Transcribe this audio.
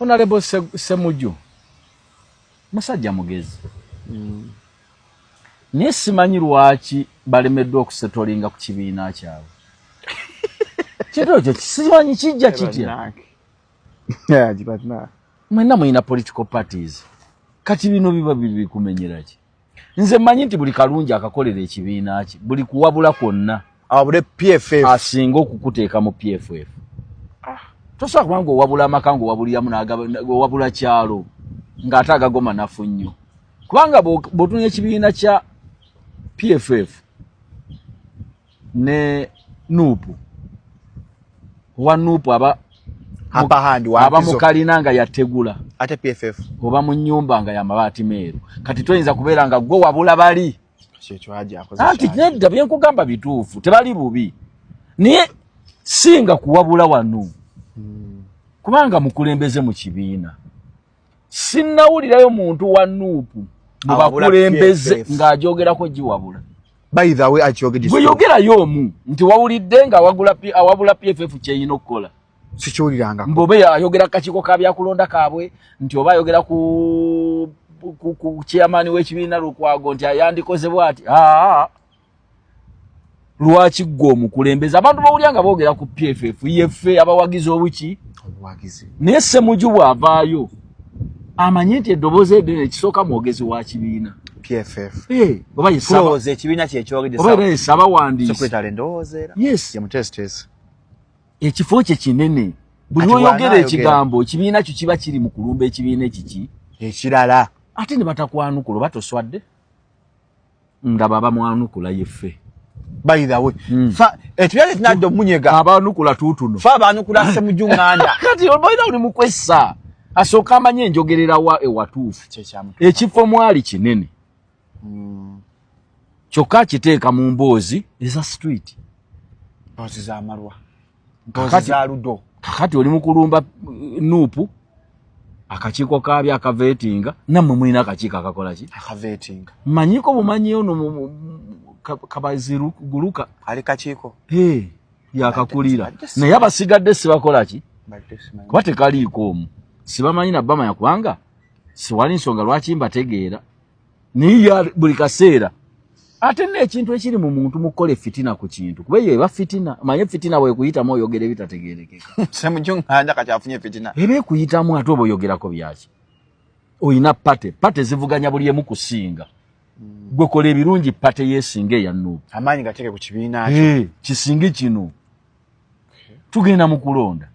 Honorable Semuju musajja mugezi. Naye simanyi lwaki balemeddwa okusettlinga ku kibiina kyabwe. Kintu ekyo simanyi kijja kitya. Mwenna mulina political parties, kati bino biba bikumenyera ki? Nze mmanyi nti buli kalungi akakolera ekibiina kye, buli kuwabula kwonna awabule PFF, asinga okukuteeka mu PFF. Tosobola kubanga owabula amaka ng'owabuliramu, owabula kyalo ng'ate agagoma nafu nnyo, kubanga bw'otunula ekibiina kya PFF ne NUP, owa NUP aba aba mukalina nga yategula, ate PFF oba mu nyumba nga yamabaati meeru. Kati toyinza kubeera nga gwe wabula bali. Anti nedda, byenkugamba bituufu, tebali bubi, naye singa kuwabula wano. Kubanga mukulembeze mu kibiina, sinnawulirayo muntu wa NUP mu bakulembeze ng'ajogerako giwabula. By the way, akyogedde. Gwe yogerayo omu nti wawulidde nga awabula PFF kyeyina okukola. Sikiwuliranga. Mbobe ayogera kakiiko ka byakulonda kaabwe, nti oba ayogera ku chairman w'ekibiina Lukwago nti ayandikoze bw'ati. Aa, lwaki ggwe omukulembeze abantu bawulira nga boogera ku PFF yeffe abawagizi obuki? Obuwagizi. Naye Semuju bw'avaayo amanye nti eddoboozi eddene ekisooka mwogezi wa kibiina. PFF. Oba yesaba ekibiina kyekyogedde. Oba era yesabawandiisi. Secretary ndowooza era. Yes. Ye mutesitesi. Ekifo kye kinene, buli lwoyogera ekigambo ekibiina kyo kiba kiri mu kulumba ekibiina ekiki? Ekirala. Ate ne batakwanukula, oba toswadde nga baba mwanukula yeffe. By the way, fa ekibiina kinadde omunyega. Abanukula tuutuno. Fa abanukula Semuju Nganda. Kati obalina oli mukwessa asooka amanye enjogerera wa ewatuufu. Ekifo mwali kinene. Kyokka akiteeka mu mboozi eza street. Mboozi z'amalwa, mboozi za ludo. Kakati oli mukulumba NUP, akakiiko kaabyo akavettinga, nammwe mulina akakiiko akakola ki? Akavettinga. Manyiko bumanyi ono Kabaziguluka. Ali kakiiko. Yakakulira, naye abasigadde sibakola ki? Kuba tekaliiko omu, sibamanyi nabamanya, kubanga siwali nsonga lwaki mbategeera, naye buli kaseera ate n'ekintu ekiri mu muntu mukukola efitina ku kintu, kuba eyo eba fitina. Manye fitina bwekuyitamu oyogera ebitategerekeka. Semuju Nganda kakyafunye fitina. Eba ekuyitamu, ate oba oyogerako byaki? Oyina party, party zivuganya buli emu kusinga. Gwe kola ebirungi, party yesinga eya NUP. Amaanyi gateeke ku kibiina. Kyo kisinge kino, tugenda mu kulonda.